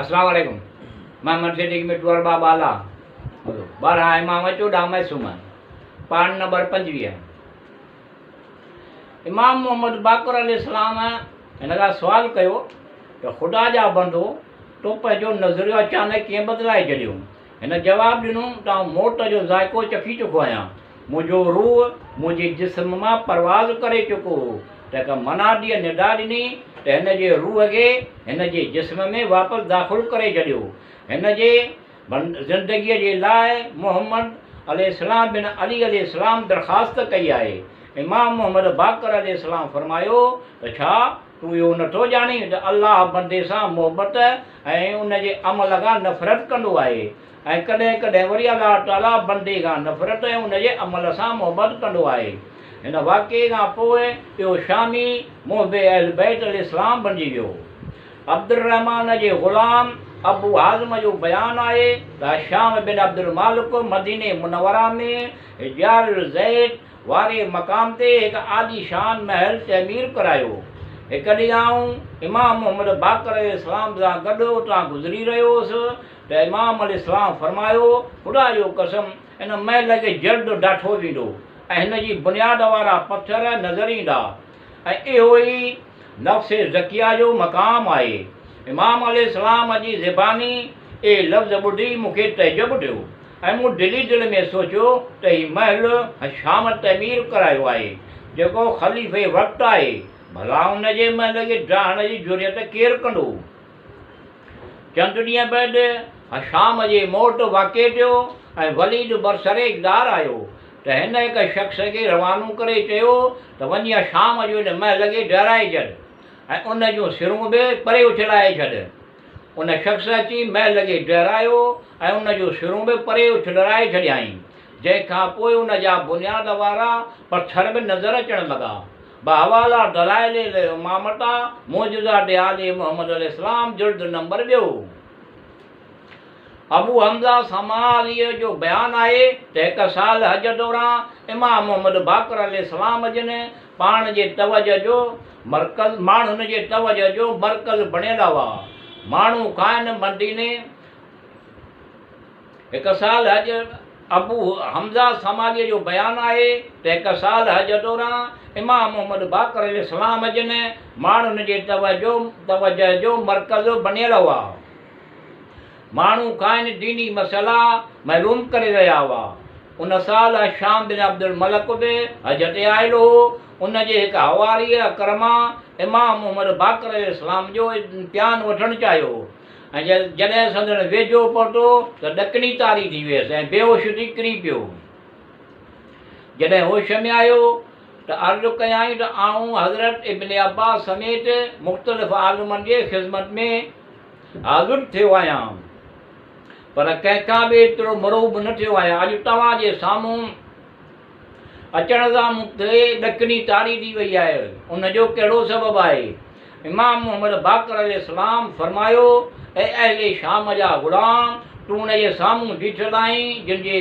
السلام عليڪم محمد صديق مٽو ارباب اعليٰ 12 امام 14 معصوم پاڻ نمبر 25. امام محمد باقر عليه السلام هن کان سوال ڪيو ته خدا جا بندو تو پنهنجو نظريو اچانڪ ڪيئن بدلائي ڇڏيو؟ هن جواب ڏنو ته آئون موت جو ذائقو چکي چڪو آهيان. منهنجو روح منهنجي جسم مان پرواز ڪري چڪو هو ته هڪ مناديء ندا ڏني ته هن جي روح کي هن جي جسم ۾ واپس داخل ڪري ڇڏيو. هن جي زندگيء جي لاء محمد عليه السلام بن علي عليه السلام درخواست ڪئي آهي. امام محمد باقر عليه السلام فرمايو ته ڇا تون اهو نٿو ڄاڻين ته الله بندي سان محبت ۽ ان جي عمل کان نفرت ڪندو آهي ۽ ڪڏهن ڪڏهن وري الله تعاليٰ بندي کان نفرت ۽ ان جي عمل سان محبت ڪندو آهي. هن واقعي کان پوء اهو شامي محب اهل بيت عليه السلام بنجي ويو. عبدالرحمان جي غلام ابو حازم جو بيان آهي ته هشام بن عبدالمالڪ مديني منوره ۾ حجار الزيت واري مقام تي هڪ عاليشان محل تعمير ڪرايو. هڪ ڏينهن آئون امام محمد باقر عليه السلام سان گڏ اتان گذري رهيو هوس ته امام عليه السلام فرمايو، خدا جو قسم ان محل کي جلد ڊاٺو ويندو ۽ هن جي بنياد وارا پٿر نظر ايندا ۽ اهو ئي نفس زڪيه جو مقام آهي. امام عليه السلام جي زباني اهي لفظ ٻڌي مون کي تعجب ٿيو. ۽ مون دل ئي دل ۾ سوچيو ته هي محل هشام تعمير ڪرايو آهي، جيڪو خليفي وقت آهي، ڀلا ان جي محل کي ڊاهڻ جي جرئت ڪير ڪندو؟ چند ڏينهن بعد هشام جي موت واقع ٿيو ۽ وليد برسر اقتدار آيو ته هن هڪ شخص کي روانو ڪري چيو ته وڃي هشام جو ان محل کي ڊهرائي ڇڏ ۽ ان جون سرون به پري اڇلائي ڇڏ. ان شخص اچي محل کي ڊهرايو ۽ ان جون سرون به پري اڇلرائي ڇڏيائين، جنهن کان پوء ان جا بنياد وارا پٿر به نظر اچڻ لڳا. بحواله دلائل الامامته معجزات آل محمد عليه السلام جلد نمبر ٻيو. ابو حمزه سماليء جو بيان آهي ته هڪ سال حج دوران امام محمد باقر عليه السلام جن پاڻ جي توجه جو مرڪز ماڻهن جي توجه جو مرڪز بڻيل هئا. ماڻهو کانئن مديني هڪ سال حج ابو حمزه سماليء جو بيان آهي ته هڪ سال حج دوران امام محمد باقر عليه السلام جن ماڻهن جي توجه جو مرڪز بڻيل هئا. ماڻهو کانئن ديني مسئلا معلوم ڪري رهيا هئا. ان سال هشام بن عبدالملڪ به حج تي آيل هو. ان جي هڪ حواريء عڪرمه امام محمد باقر عليه السلام جو امتحان وٺڻ چاهيو ۽ جڏهن سندن ويجهو پهتو ته ڏڪڻي طاري ٿي ويس ۽ بيهوش ٿي ڪري پيو. جڏهن هوش ۾ آيو ته عرض ڪيائين ته آئون حضرت ابن عباس سميت مختلف عالمن جي خذمت ۾ حاضر ٿيو آهيان، پر ڪنهن کان به ايترو مرعوب نه ٿيو آهيان. اڄ توهان جي سامهون اچڻ سان مون تي ڏڪڻي طاري ٿي وئي آهي، ان جو ڪهڙو سبب آهي؟ امام محمد باقر عليه السلام فرمايو، اي اهل شام جا غلام! تون ان جي سامهون بيٺل آهين، جن جي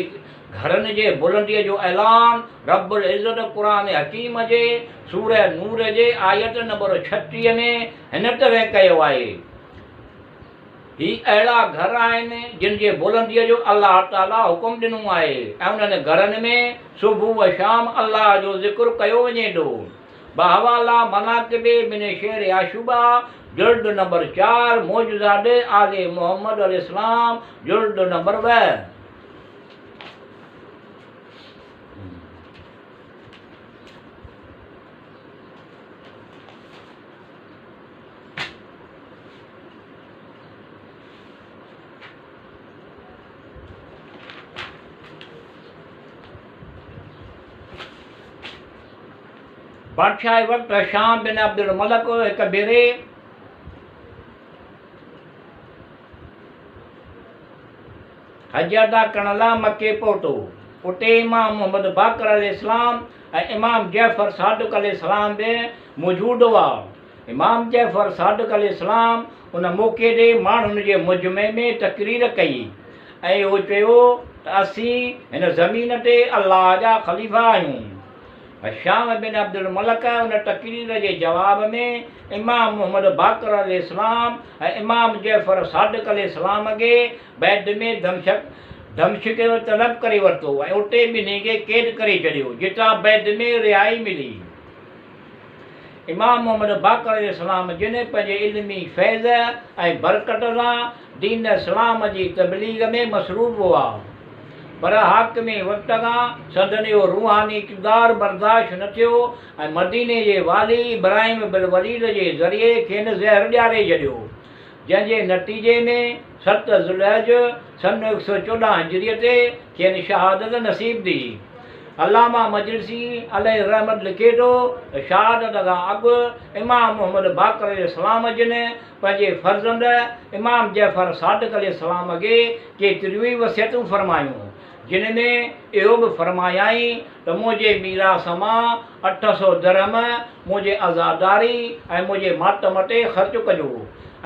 گهرن جي بلنديء جو اعلان رب العزت قرآن حڪيم جي سورة نور جي آيت نمبر 36 ۾ هن طرح ڪيو آهي، هي اهڙا گهر آهن جن جي بلنديء جو الله تعاليٰ حڪم ڏنو آهي ۽ انهن گهرن ۾ صبح و شام الله جو ذڪر ڪيو وڃي ٿو. بحواله مناقب ابن شعر عاشوبه جلد نمبر 4، معجزات آل محمد عليه السلام جلد نمبر 2. بادشاهه وقت هشام بن عبدالملڪ هڪ ڀيري حج ادا ڪرڻ لاء مڪي پهتو. اتي امام محمد باقر عليه السلام ۽ امام جعفر صادق عليه السلام به موجود هئا. امام جعفر صادق عليه السلام ان موقعي تي ماڻهن جي مجمع ۾ تقرير ڪئي ۽ اهو چيو ته اسين هن زمين تي الله جا خليفا آهيون. هشام بن عبدالملڪ ان تقرير جي جواب ۾ امام محمد باقر عليه السلام ۽ امام جعفر صادق عليه السلام کي بعد ۾ دمشق طلب ڪري ورتو ۽ اتي ٻنهي کي قيد ڪري ڇڏيو، جتان بعد ۾ رهائي ملي. امام محمد باقر عليه السلام جن پنهنجي علمي فيض ۽ برڪت سان دين اسلام جي تبليغ ۾ مصروف هئا، پر حاڪم وقت کان سندن اهو روحاني اقتدار برداشت نه ٿيو ۽ مديني جي والي ابراهيم بن وليد جي ذريعي کين زهر ڏياري ڇڏيو، جنهن جي نتيجي ۾ 7 ذوالحج سن 114 هجريء تي کين شهادت نصيب ٿي. علامه مجلسي عليه الرحمت لکي ٿو ته شهادت کان اڳ امام محمد باقر عليه السلام جن پنهنجي فرزند امام جعفر صادق عليه السلام کي ڪيتريون ئي وصيتون فرمايون، جن ۾ اهو به فرمايائين ته منهنجي ميراث مان 800 درهم منهنجي عزاداري ۽ منهنجي ماتم تي خرچ ڪجو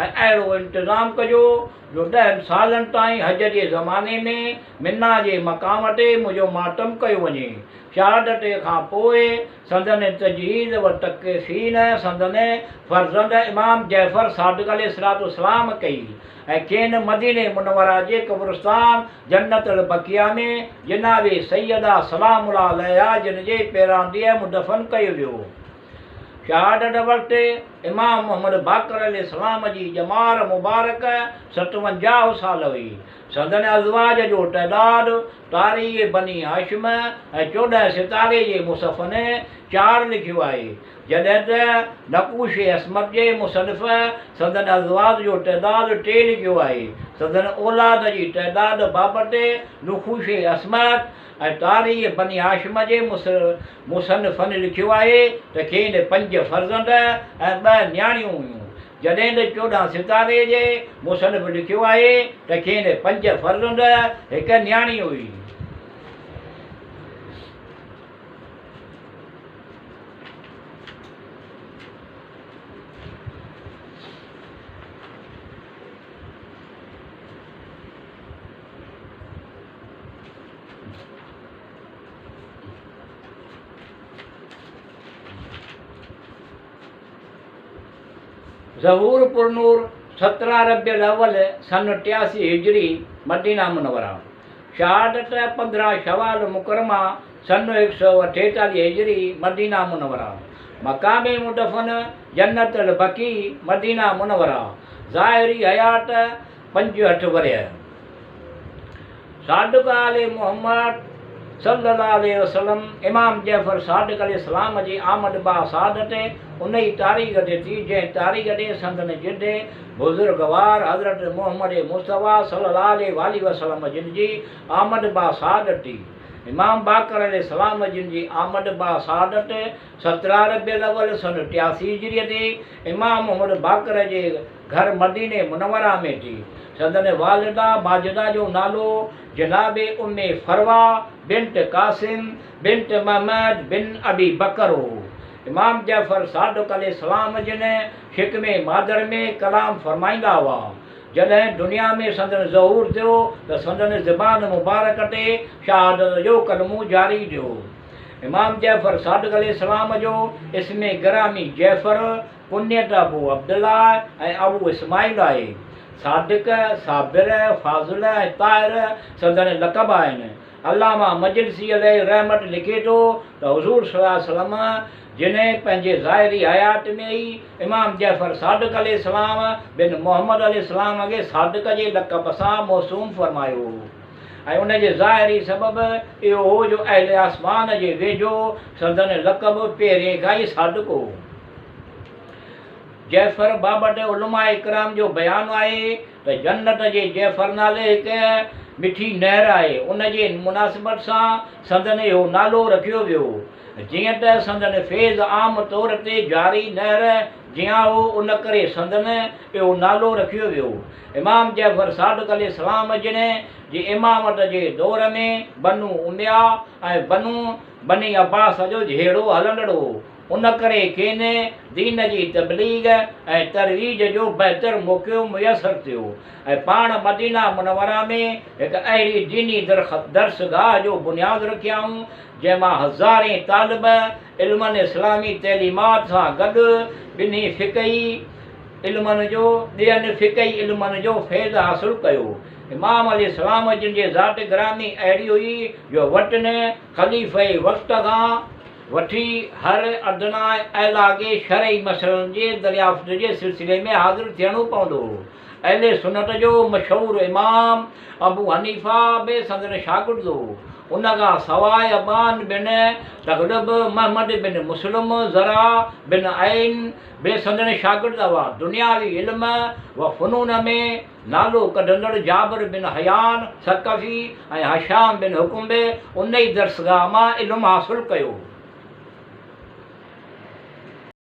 ۽ اهڙو انتظام ڪجو جو ڏهن سالن تائين حج جي زماني ۾ منيٰ جي مقام تي منهنجو ماتم ڪيو وڃي. شهادت کان پوء سندن تجهيز و تڪفين سندن فرزند امام جعفر صادق عليه الصلوة والسلام ڪئي ۽ کين مديني منوره جي قبرستان جنت البقيع ۾ جناب سيده سلام الله عليها جن جي پيرانديء مدفن ڪيو ويو. شهادت وقت امام محمد باقر عليه السلام جي ڄمار مبارڪ 57 سال هئي. سندن ازواج جو تعداد تاريخ بني هاشم ۽ 14 ستاري جي مصنفن چار لکيو آهي، جڏهن ته نقوش عصمت جي مصنف سندن ازواج جو تعداد ٽي لکيو آهي. سندن اولاد جي تعداد بابت نقوش عصمت ۽ تاريخ بني هاشم جي مصنفن لکيو آهي ته کين پنج فرزند ۽ ٻه نياڻيون هيون. جڏهن ته 14 ستاري جي مصنف لکيو آهي ته کين پنج فرزند هڪ نياڻي هئي. ظهور پرنور 17 ربيع الاول سن 83 هجري مدينه منوره. شهادت 15 شوال مڪرمه سن 148 هجري مدينه منوره. مقام مدفن جنت البقيع مدينه منوره. ظاهري حيات 65 ورهيه. صادق آل محمد صلّي الله عليه وسلّم امام جعفر صادق عليه السلام جي آمد با سعادت انهي تاريخ تي ٿي جنهن تاريخ تي سندن جد بزرگوار حضرت محمد مصطفيٰ صلّي الله عليه واٰله وسلّم جن جي آمد با سعادت ٿي. امام باقر عليه السلام جن جي آمد با سعادت 17 ربيع الاول سن 83 هجريء تي امام محمد باقر جي گهر مديني منوره ۾ ٿي. سندن والده ماجده جو نالو جناب ام فروه بنت قاسم بنت محمد بن ابي بڪر هو. امام جعفر صادق عليه السلام جن شڪم مادر ۾ ڪلام فرمائيندا هئا. جڏهن دنيا ۾ سندن ظهور ٿيو ته سندن زبان مبارڪ تي شهادت جو ڪلمو جاري ٿيو. امام جعفر صادق عليه السلام جو اسم گرامي جعفر، ڪنيت ابو عبدالله ۽ ابو اسماعيل آهي. صادق، صابر، فاضل ۽ طاهر سندن لقب آهن. علامه مجلسي عليه الرحمت لکي ٿو ته حضور صلي الله عليه وسلم جن پنهنجي ظاهري حيات ۾ ئي امام جعفر صادق عليه السلام بن محمد عليه السلام کي صادق جي لقب سان موسوم فرمايو هو ۽ ان جي ظاهري سبب اهو هو جو اهل آسمان جي ويجهو سندن لقب پهرين کان ئي صادق هو. جعفر بابت علماء ڪرام جو بيان آهي ته جنت جي جعفر نالي هڪ مٺي نهر آهي، ان جي مناسبت سان سندن اهو نالو رکيو ويو. جيئن ته سندن فيض عام طور تي جاري نهر جيان هو، ان ڪري سندن اهو نالو رکيو ويو. امام جعفر صادق عليه السلام جن جي امامت جي دور ۾ بنو اميه ۽ بنو بني عباس جو جهيڙو هلندڙ هو. ان ڪري کين دين جي تبليغ ۽ ترويج جو بهتر موقعو ميسر ٿيو ۽ پاڻ مدينه منوره ۾ هڪ اهڙي ديني درسگاهه جو بنياد رکيائون، جنهن مان هزارين طالب علمن اسلامي تعليمات سان گڏ ٻنهي فقهي علمن جو ٻين فقهي علمن جو فيض حاصل ڪيو. امام عليه السلام جن جي ذات گرامي اهڙي هئي جو وٽن خليفي وقت کان وٺي هر ادنيٰ ۽ اعليٰ کي شرعي مسئلن جي دريافت جي سلسلي ۾ حاضر ٿيڻو پوندو هو. اهل سنت جو مشهور امام ابو حنيفه به سندن شاگرد هو. ان کان سواء ابان بن تغلب، محمد بن مسلم، زرع بن عين به سندن شاگرد هئا. دنياوي علم و فنون ۾ نالو ڪڍندڙ جابر بن حيان ثقفي ۽ هشام بن حڪم به ان ئي درسگاهه مان علم حاصل ڪيو.